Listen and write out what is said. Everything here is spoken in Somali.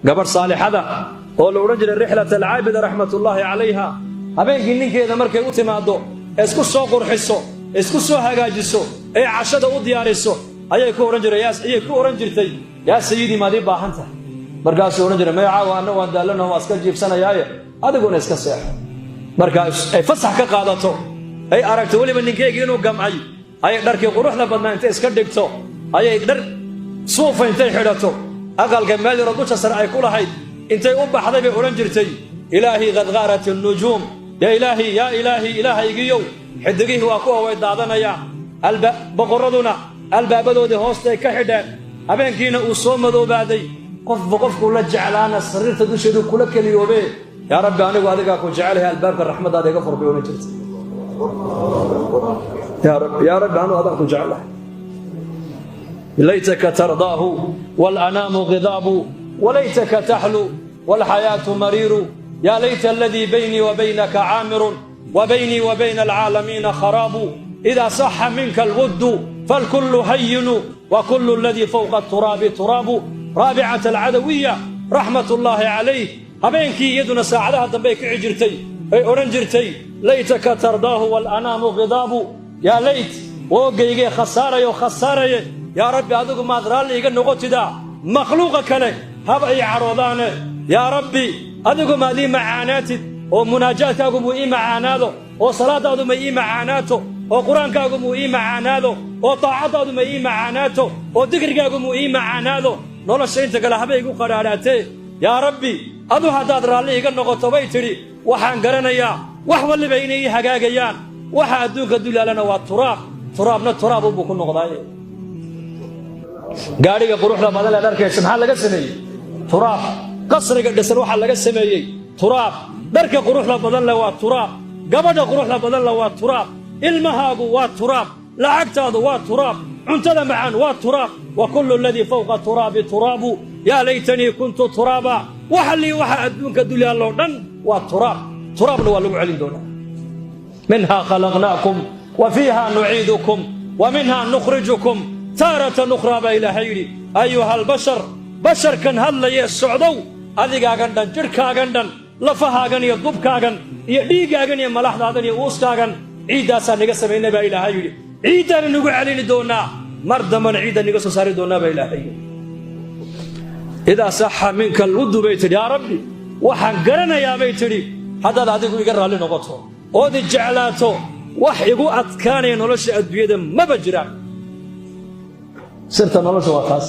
Gabadh saalixada oo la odhan jiray Rixlat Alcaabida, raxmatullaahi calayha, habeenkii ninkeeda markay u timaaddo, ee isku soo qurxiso, isku soo hagaajiso, ee cashada u diyaariso, ayay ku odhan jirtay: "Yaa sayidii, maad ii baahan tahay?" Markaasuu odhan jiray: "Maya, caawa anna waan daallanaho, waa iska jiibsanayaaye, adiguna iska seexo." Marka ay fasax ka qaadato, ay aragto weliba ninkeygii inuu gamcay, ayay dharkii quruxda badnaa intay iska dhigto, ayay dhar suufa intay xidhato, aqalka meel yaroo dusha sare ay ku lahayd intay u baxday bay odhan jirtay: "إلهي قد غارت النجوم، يا إلهي، يا إلهي، ilaahaygiyow, xidigihii waa kuwa way daadanayaan, boqorraduna albaabadoodii hoostay ka xidheen, habeenkiina uu soo madoobaaday, qofba qofkuu la jeclaana sariirta dusheedu kula keliyoobe. Yaa Rabbi, anigu adigaa ku jecelahay, albaabka raxmaddaada iga fur," bay odhan jirtay. "Yaa Rabbi, yaa Rabbi, anigu adaan ku jecelahay." ليتك ترضاه والأنام غضاب، وليتك تحلو والحياة مرير، يا ليت الذي بيني وبينك عامر، وبيني وبين العالمين خراب، إذا صح منك الود فالكل هين، وكل الذي فوق التراب تراب. رابعة العدوية، رحمة الله عليه, habeenkii iyaduna saacadaha dambe ay kici jirtay, ay odhan jirtay: ليتك ترضاه والأنام غضاب، يا ليت, woogaygee khasaarayo, khasaaraye, yaa Rabbi, adigu maad raalli iga noqotidaa, makhluuqa kale haba ii cadhoodaane. Yaa Rabbi, adigu maad ii macaanaatid, oo munaajaadkaagu muu ii macaanaado, oo salaadaadu ma ii macaanaato, oo Qur-aankaagu muu ii macaanaado, oo taacaddaadu ma ii macaanaato, oo dikrigaagu muu ii macaanaado, nolosha inta kale haba igu qadhaadhaatee. Yaa Rabbi, adu haddaad raalli iga noqoto," bay tidhi, "waxaan garanayaa wax walliba inay ii hagaagayaan. Waxa adduunka dulyaalana waa turaab, turaabna turaab unbuu ku noqdaaye." Gaadhiga quruxda badan ee dharkaysa maxaa laga sameeyey? Turaab. Qasriga dhisan waxaa laga sameeyey turaab. Dharka quruxda badan leh waa turaab. Gabadha quruxda badan leh waa turaab. Ilmahaagu waa turaab. Lacagtaadu waa turaab. Cuntada macaan waa turaab. وكل الذي فوق التراب تراب، يا ليتني كنت ترابا. Waxa lii waxa adduunka dulyaalloo dhan waa turaab, turaabna waa lagu celin doonaa. منها خلقناكم وفيها نعيدكم ومنها نخرجكم تارة أخرى, baa Ilaahay yidhi. أيها البشر, basharkan hadlayee socdow, adigaagan dhan, jidhkaagan dhan, lafahaagan iyo dubkaagan iyo dhiiggaagan iyo malaxdaadan iyo uuskaagan, ciiddaasaa naga samaynay, baa Ilaahay yidhi. Ciiddaana nagu celini doonaa, mar dambana ciidda naga soo saari doonaa, baa Ilaahay yidhi. "إذا صح منك الود," bay tidhi, "yaa Rabbi, waxaan garanayaa," bay tidhi, "haddaad adigu iga raalli noqoto ood i jeclaato, wax igu adkaanaya nolosha adduunyada maba jiraan." Sirta nolosha waa taas.